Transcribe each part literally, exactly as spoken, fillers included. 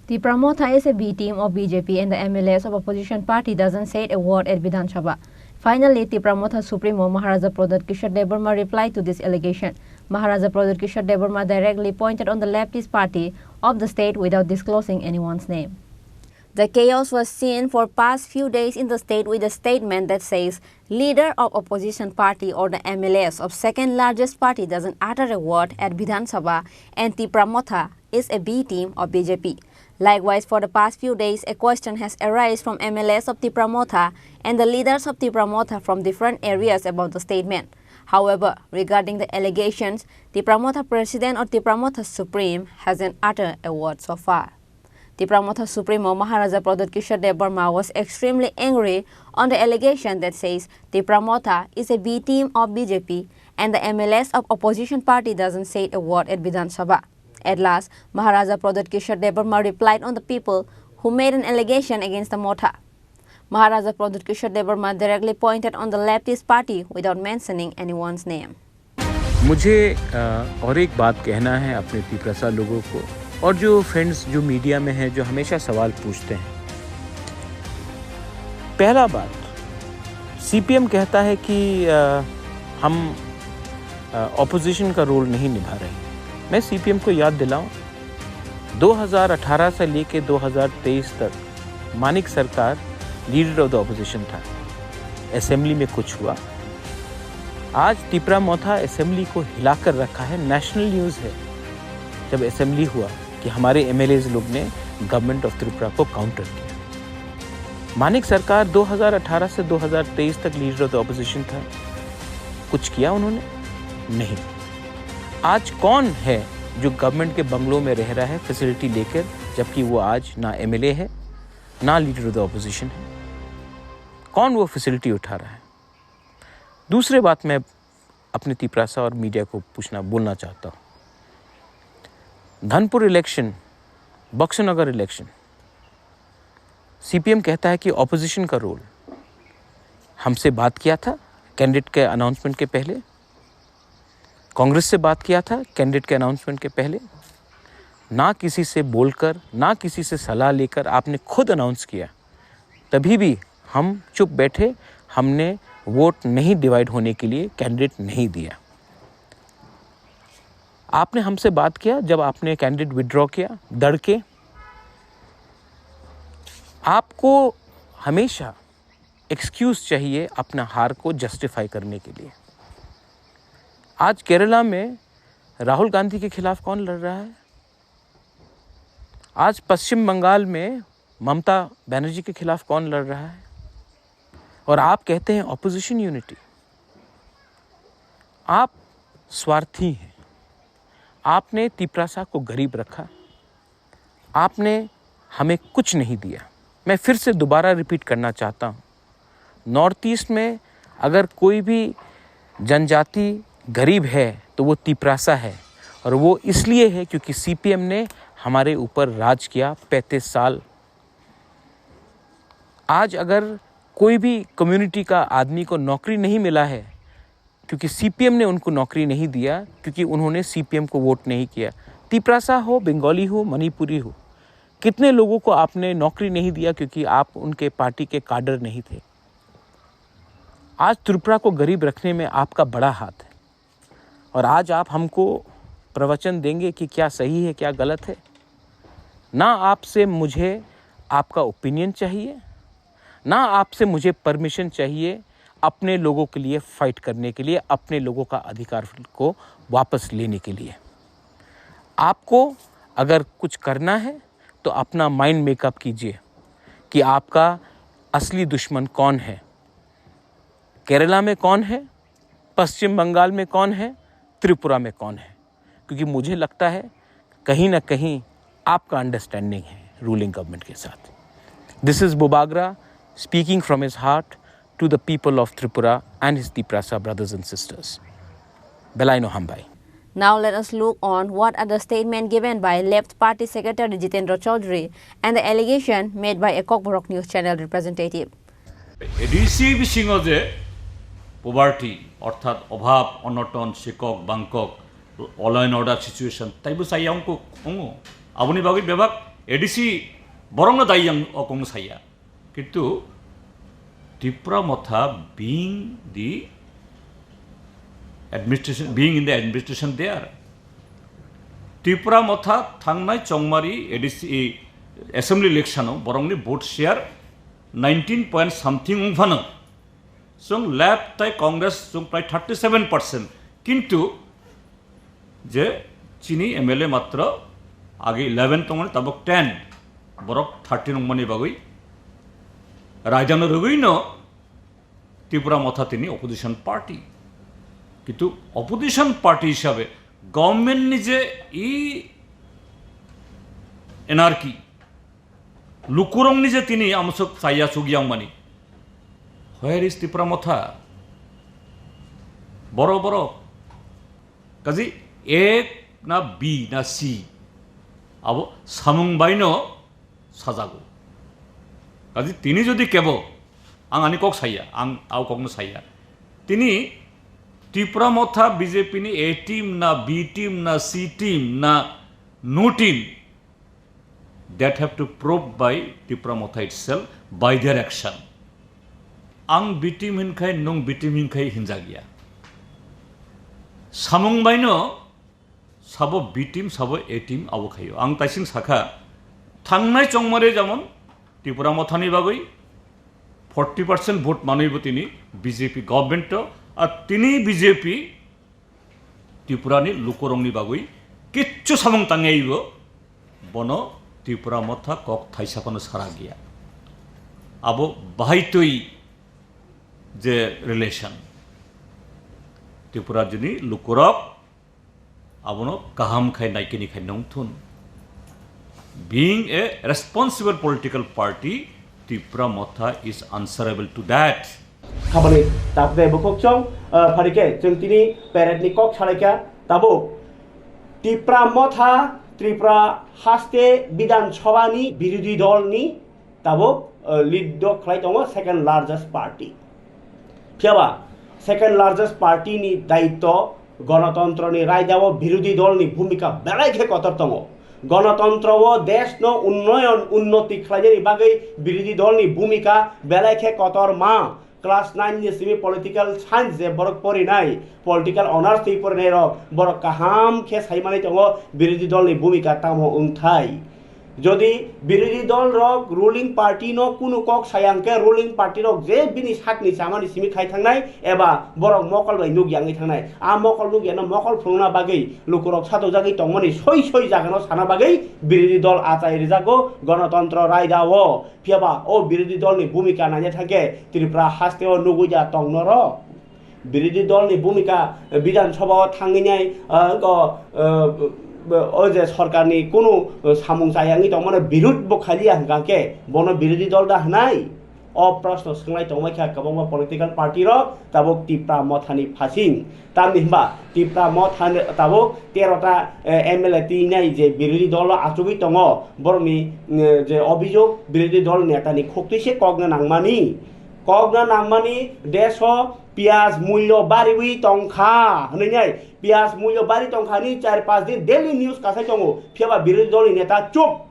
Tipra Motha is a B team of B J P and the M L As of opposition party doesn't say a word at Bidhan Sabha. Finally, Tipra Motha Supremo Maharaja Pradyot Kishore Debbarma replied to this allegation. Maharaja Pradyot Kishore Debbarma directly pointed on the leftist party of the state without disclosing anyone's name. The chaos was seen for past few days in the state with the statement that says leader of opposition party or the M L As of second largest party doesn't utter a word at Bidhan Sabha and Tipra Motha is a B team of B J P. Likewise, for the past few days, a question has arisen from M L As of Tipra Motha and the leaders of Tipra Motha from different areas about the statement. However, regarding the allegations, Tipra Motha President or Tipra Motha Supreme hasn't uttered a word so far. Tipra Motha Supremo Maharaja Pradyot Kishore Debbarma was extremely angry on the allegation that says Tipra Motha is a B team of B J P and the M L As of opposition party doesn't say a word at Bidhan Sabha. At last, Maharaja Pradyot Kishore Debbarma replied on the people who made an allegation against the Motha. Maharaja Pradyot Kishore Debbarma directly pointed on the leftist party without mentioning anyone's name. मुझे अ, और एक बात कहना है अपने तिप्रसा लोगों को और जो फ्रेंड्स जो मीडिया में हैं, जो हमेशा सवाल पूछते हैं। पहला बात, सीपीएम कहता है कि अ, हम अपोजिशन का रोल नहीं निभा रहे। मैं सीपीएम को याद दिलाऊं, दो हज़ार अठारह से लेके दो हज़ार तेईस तक मानिक सरकार लीडर ऑफ द ऑपोजिशन था। असेंबली में कुछ हुआ। आज तिपरा मोथा असेंबली को हिलाकर रखा है, नेशनल न्यूज़ है। जब असेंबली हुआ कि हमारे एमएलएज लोग ने गवर्नमेंट ऑफ त्रिपुरा को काउंटर किया। मानिक सरकार दो हज़ार अठारह से दो हज़ार तेईस तक लीडर ऑफ द ऑपोजिशन था, कुछ किया उन्होंने? नहीं। आज कौन है जो गवर्नमेंट के बंगलों में रह रहा है फैसिलिटी लेकर, जबकि वो आज ना एमएलए है, ना लीडर ऑफ द ऑपोजिशन है? कौन वो फैसिलिटी उठा रहा है? दूसरे बात मैं अपने तिपरासा और मीडिया को पूछना, बोलना चाहता हूँ। धनपुर इलेक्शन, बक्सीनगर इलेक्शन, सीपीएम कहता है कि ऑपोजिशन का रोल। हमसे बात किया था कैंडिडेट के अनाउंसमेंट के पहले, कांग्रेस से बात किया था कैंडिडेट के अनाउंसमेंट के पहले, ना किसी से बोलकर, ना किसी से सलाह लेकर आपने खुद अनाउंस किया, तभी भी हम चुप बैठे, हमने वोट नहीं डिवाइड होने के लिए कैंडिडेट नहीं दिया। आपने हमसे बात किया जब आपने कैंडिडेट विड्रॉ किया, दड़ के। आपको हमेशा एक्सक्यूज चाहिए अपना हार को जस्टिफाई करने के लिए। आज केरला में राहुल गांधी के खिलाफ कौन लड़ रहा है? आज पश्चिम बंगाल में ममता बनर्जी के खिलाफ कौन लड़ रहा है? और आप कहते हैं ऑपोजिशन यूनिटी। आप स्वार्थी हैं। आपने तिपरासा को गरीब रखा, आपने हमें कुछ नहीं दिया। मैं फिर से दोबारा रिपीट करना चाहता हूँ, नॉर्थ ईस्ट में अगर कोई भी जनजाति गरीब है तो वो तिपरासा है, और वो इसलिए है क्योंकि सीपीएम ने हमारे ऊपर राज किया पैंतीस साल। आज अगर कोई भी कम्युनिटी का आदमी को नौकरी नहीं मिला है क्योंकि सीपीएम ने उनको नौकरी नहीं दिया, क्योंकि उन्होंने सीपीएम को वोट नहीं किया। तिपरासा हो, बंगाली हो, मणिपुरी हो, कितने लोगों को आपने नौकरी नहीं दिया क्योंकि आप उनके पार्टी के काडर नहीं थे? आज त्रिपुरा को गरीब रखने में आपका बड़ा हाथ है। और आज आप हमको प्रवचन देंगे कि क्या सही है, क्या गलत है। ना आपसे मुझे आपका ओपिनियन चाहिए, ना आपसे मुझे परमिशन चाहिए अपने लोगों के लिए फाइट करने के लिए, अपने लोगों का अधिकार को वापस लेने के लिए। आपको अगर कुछ करना है तो अपना माइंड मेकअप कीजिए कि आपका असली दुश्मन कौन है, केरला में कौन है, पश्चिम बंगाल में कौन है, त्रिपुरा में कौन है, क्योंकि मुझे लगता है कहीं ना कहीं आपका अंडरस्टैंडिंग है रूलिंग गवर्नमेंट के साथ। This is Bubagra speaking from his heart to the people of Tripura and his Tiprasa brothers and sisters. Belaino hambai. Now let us look on what are the statement given by Left Party Secretary Jitendra Chaudhary and the allegation made by a Kokborok News Channel representative. ADC বিসিংও যে পভার্টি অর্থাৎ অভাব অনটন, সিকক বাংকক, law and order situation তাইবো চাইয়া অঙ্ক অঙ্গ। আবুনি বাগৈ বেবাক A D C borokno dai yang o kongno saya. Kintu Tipra Motha being the administration, being in the administration there. Tipra Motha thangnai chongmari A D C assembly election o borokni vote share nineteen point something wngphano. Chwng left tai Congress chwng prai thirty seven percent. Kintu je chini M L A matro age eleven tongmani tabok ten, borok thirteen wngmani bagwi raidano rwgwino Tipra Motha tini opposition party. Kintu opposition party hisabe government ni je i anarchy, lukurokni je tini amosok chaya chuk yang mani. Where is Tipra Motha? Boro boro. Kaji A na B na C. Abo samung baino sajago. Kaji tini jodi kebo, ang ani kok saya, ang au kokno saya. Tini Tipra Motha B J P ni A team na B team na C team na no team, that have to prove by Tipra Motha itself by their action. Ang B team hinkhai, nung B team hinkhai hinjagya. Samung baino sabo B team, sabo A team abo khayo. Ang taising sakha, thangnai chongmare jamon Tipra Mothani bagwi forty percent vote manwi bo tini B J P government to, a tini B J P Tripurani lukurokni bagwi kichu samung tangwi bo, bono Tripura Motha kok thaisa phano sara giya. Abo bahai twi je relation. Tripura jini lukurok abono kaham khai naikini khai nongthun. Being a responsible political party, Tripura Motha is answerable to that. Habani tapde bukhuk chong, ah, pharikhe chwng tini parade ni kok salaikha, tabuk Tipra Motha, Tripura haste Bidhan Sabha ni birodhi dol ni tabuk, ah, lead dok khlai tongo second largest party. Phiyaba second largest party ni daitto gonotontro ni raidao birodhi dol ni bhumika belai khe kotor tongo. Gonotontro o desh no unnoyon unnoti khlainani bagwi birodhi dol ni bhumika belai khe kotor ma. Class nine ni simi political science je borok porinai, political honours twi porinai rok, borok kaham khe sai manwi tongo birodhi dol ni bhumika tamo wngthai. Jodi birodhi dol rok ruling party no kunu kok saya hwnkhe, ruling party rok je bini sakni chamani simi khai thangnai eba borok mokol bai nuk yangwi thangnai, a mokol nuk yano mokol phunukna bagwi lukurok satokjagwi tongmani soi soi jagano sana bagwi birodhi dol achai rijago gonotontro raida o. Phiyaba o birodhi dol ni bhumika naina thangkhe Tripura haste o nugwi da tong norok. Birodhi dol ni bhumika, eh, Bidhan Sabha o thangwi nai, eh, go, eh, o je sorkar ni kunu, eh, samung chaya wngwi tongmano birud bo khaliya hwnkha khe bono birodhi dol da hwnai? O proshno swnglai tongbai kha kwbangma political party rok tabuk Tipra Motha ni phasing. Tamni hwnba Tipra Motha ni tabuk tero ta, eh, M L A twi nai je birodhi dol o achugwi tongo, borokni, eh, je obhijog birodhi dol neta ni khuktwi se kokna nangmani. Kokna nangmani desh o piyaj mulyo bariwi tongkha hwnwi nai, piyaj mulyo bari tongkha hwnwi char panch din daily news kasai tongo, phiyaba birodhi dol ni neta chup.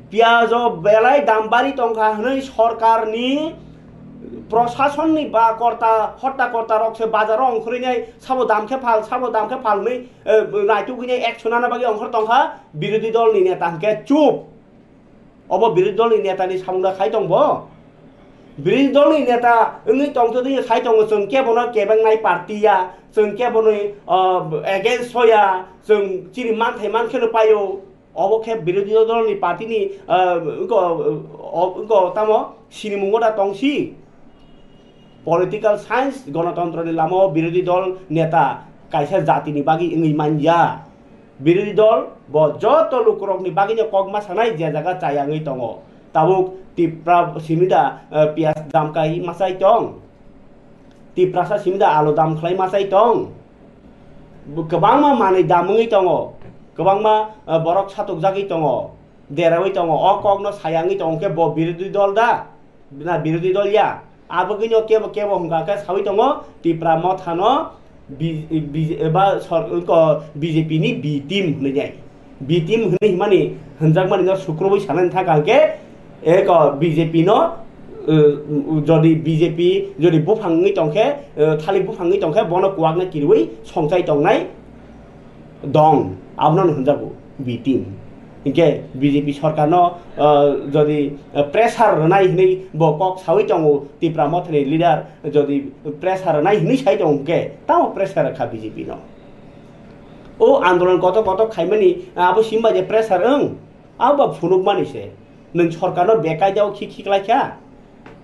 Piyaj o belai dam bari tongkha hwnwi sorkar ni prosason ni ba korta, hotta korta rok se bazar o ongkhorwi nai, sabo dam khe phal, sabo dam khe phal hwnwi, eh, naitugwi nai action nana bagwi ongkhor tongkha birodhi dol ni neta hwnkhe chup. Obo birodhi dol ni neta ni samung da khai tong bo? Birodhi dol ni neta wngwi tongtwtwi khai tongo, chwng kebo no kebengnai party ya, chwng kebo ni, ah, against o ya, chwng chini manthai man kheno paio. Obo khe birodhi dol ni party ni, ah, wngko, o, wngko tamo sinimungo da tongsi. Political science, gonotontro ni lama o birodhi dol neta kaisa jati ni bagwi wngwi man ya. Birodhi dol bo joto lukurok ni bagwi no kok ma sanai, je jaga chaya wngwi tongo. Tabuk Tipra simi da, eh, piyaj dam kai ma chai tong? Tiprasa simi da alu dam khlai ma chai tong? Bo kwbangma manwi dam wngwi tongo, kwbangma, eh, borok satokjagwi tongo, derawi tongo. O kok no saya wngwi tongo khe bo birodhi dol da? Na birodhi dol ya? Abagwino kebo kebo hwnkha khe sawi tongo, Tipra Motha no B-, B-, eba sor-, ko B J P ni B team hwnwi nai. B team hwnwi himani hwnjakmani no sukrubwi sanani thang kha hwnkhe, eko B J P no, eh, jodi B J P jodi buphang wngwi tongkhe, eh, thalik buphang wngwi tongkhe bono kuwakno kiriwi songchai tongnai dong, abono hwnjago B team. Hinkhe B J P sorkarno, eh, jodi, eh, pressure rwnai hwnwi bo kok sawi tongo Tipra Mothani leader, jodi pressure rwnai hwnwi sai tongo hwnkhe tamo pressure rwkha B J P no? O andolon kotor kotor khaimani, abo simba je pressure wng, abo ba phunukmani se. Nwng sorkarno bekaidao khi khi klaikha.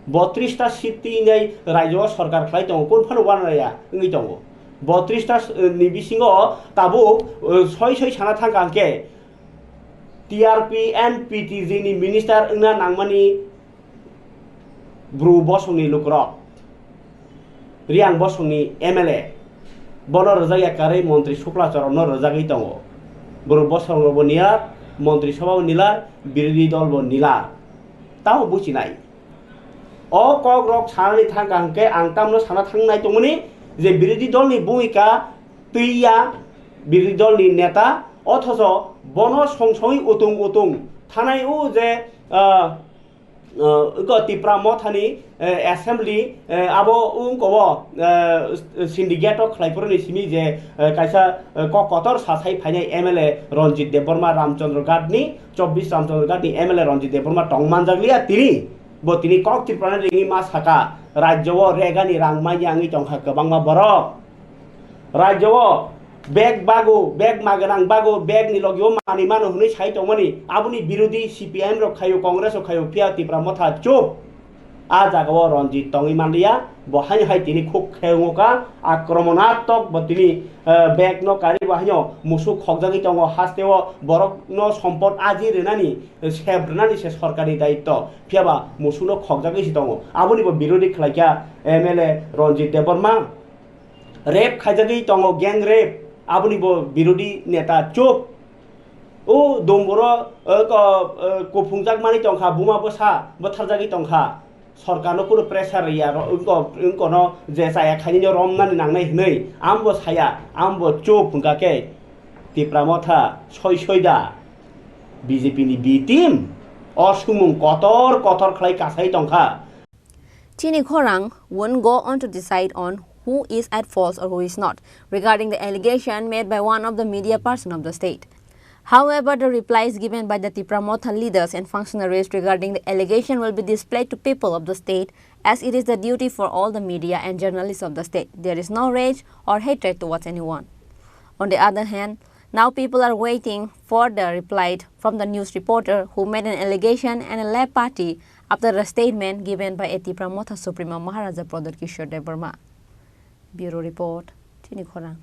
Botris ta seat twi nai raijo o sorkar khlai tongo, kun phano uanarya wngwi tongo. Botris ta, eh, ni bisingo tabuk, eh, soi soi sana thang kha hwnkhe T R P and P T G ni minister wngna nangmani Bru Bosongni lukurok, Riang Bosongni M L A, bono rwjak ya karwi Montri Sukla Choronno rwjagwi tongo. Bru Bosong rokbo nilar, Montri Sabha bo nilar, Birodhi Dol bo nilar. Tamo buchinai. O kok rok sanani thang kha hwnkhe ang tamno sana thangnai tongmani je Birodhi Dolni bhumika twi ya, Birodhi Dolni neta, othocho bono song songwi utung utung thanai o je, ah, uh, eko Tipra Mothani, eh, assembly, eh, abo wngko o, eh, syndicate o khlai phuruni simi je, eh, kaisa, eh, kok kotor sasai phainai M L A Ranjit Debbarma Ramchandra Ghat ni, chobbish Ramchandra Ghat ni M L A Ranjit Debbarma tong manjak liya tini. Bo tini kok Tripura ni ringwi ma saka, rajyo o regani rang manya wngwi tongkha kwbangma borok. Rajyo o bag bago, bag maganang bago, bag ni logi o manwi mano hwnwi sai tongmani, aboni birodhi C P I M rok khaio, Congress rok khaio, phiya Tipra Motha chup. A jaga o Ranjit tongwi manliya, bo haino hai tini khuk khe wngkha, akramonatok bo tini, eh, bag no kari bo haino musuk khokjagwi tongo, haste o borok no sompot aji rwnani, eh, sep rwnani se sorkar ni daitto, phiya ba musuk no khokjagwi se tongo. Aboni bo birodhi khlaikha M L A Ranjit Debbarma. Rape khaijagwi tongo, gang rape, aboni bo birodhi neta chup. O domboro, eh, ko, eh, kuphungjak mani tongkha, buma bwsa bwtharjagwi tongkha. Sorkarno kunu pressure rwya, ro-, wngko, wngkono je chaya khainino romnani nangnai hwnwi, ambo saya, ambo chup hwnkha khe Tipra Motha soi soi da B J P ni B team o sumung kotor kotor khlai kasai tongkha. Chini khorang won't go on to decide on who is at fault or who is not regarding the allegation made by one of the media person of the state. However, the replies given by the Tipra Motha leaders and functionaries regarding the allegation will be displayed to people of the state, as it is the duty for all the media and journalists of the state. There is no rage or hatred towards anyone. On the other hand, now people are waiting for the reply from the news reporter who made an allegation and a lab party after a statement given by a Tipra Motha Supremo Maharaja Pradot Kishore Debbarma. Bureau Report, Chini Khorang.